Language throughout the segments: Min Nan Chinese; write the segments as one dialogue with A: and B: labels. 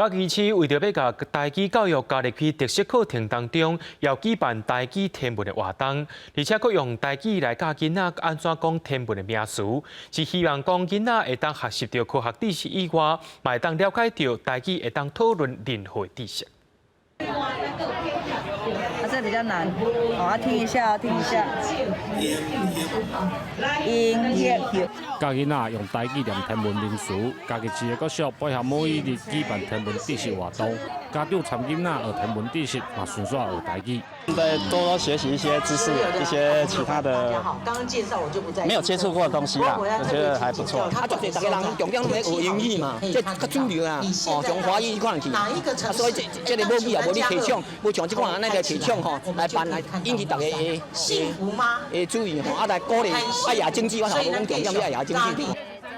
A: 嘉義市為著欲共台語教育加入去特色課程當中，又舉辦台語天文的活動，而且閣用台語來教囡仔按怎講天文的名詞，是希望講囡仔會當學習著科學知識以外，嘛會當了解著台語會當討論任何知識。
B: 啊，這比較難，我聽一下，聽一下。音樂。
C: 教囡仔用台語念天文名詞，嘉義市的國小配合母語日舉辦天文知識活動，家長參囡仔學天文知識，嘛順紲學台語。
D: 再多多學習一些知識，一些其他的沒有接觸過的東西啦，我覺得還不錯。
E: 啊，足濟逐家人重點攏咧學英語嘛，這較主流啊，哦，從華語可能去，啊，所以這這个母語也無咧提倡，無像這款按呢來提倡吼，來辦來引起大家的的注意吼，啊來鼓勵愛也經濟，我頭無講重點愛也經濟。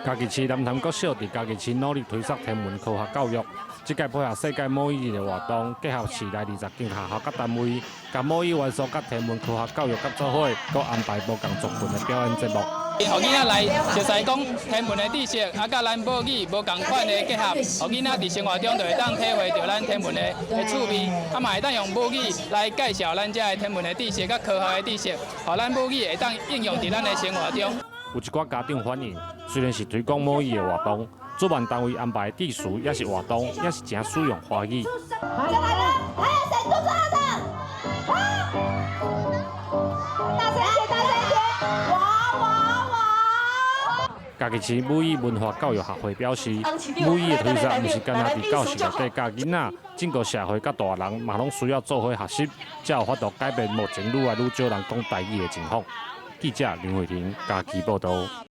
C: 嘉義市南潭國小佇嘉義市努力推廣天文科學教育，這屆配合世界母語日的活動，結合市內20間學校佮單位，共母語元素佮天文科學教育合做伙，閣安排無仝族群的表演節目。
F: 予囡仔來熟似講天文的知識，啊，佮咱母語無仝款的結合，予囡仔佇生活中就會當體會著咱天文的的趣味，啊嘛會當用母語來介紹咱遮的天文的知識佮科學的知識，予咱母語會當應用佇咱的生活中。
C: 有一寡家長反映，雖然是推廣母語的活動，主辦單位安排的致詞抑是活動，也是誠使用華語。
G: 再來了，還有誰肚子餓的？啊！大聲點，大聲點！哇哇哇！
C: 嘉義市母語文化教育學會表示，母語的推廣毋是干焦佇教室內底教囡仔，整個社會佮大人嘛攏需要做伙學習，才有法度改變目前愈來愈少人講台語的情況。記者林慧婷嘉義報導。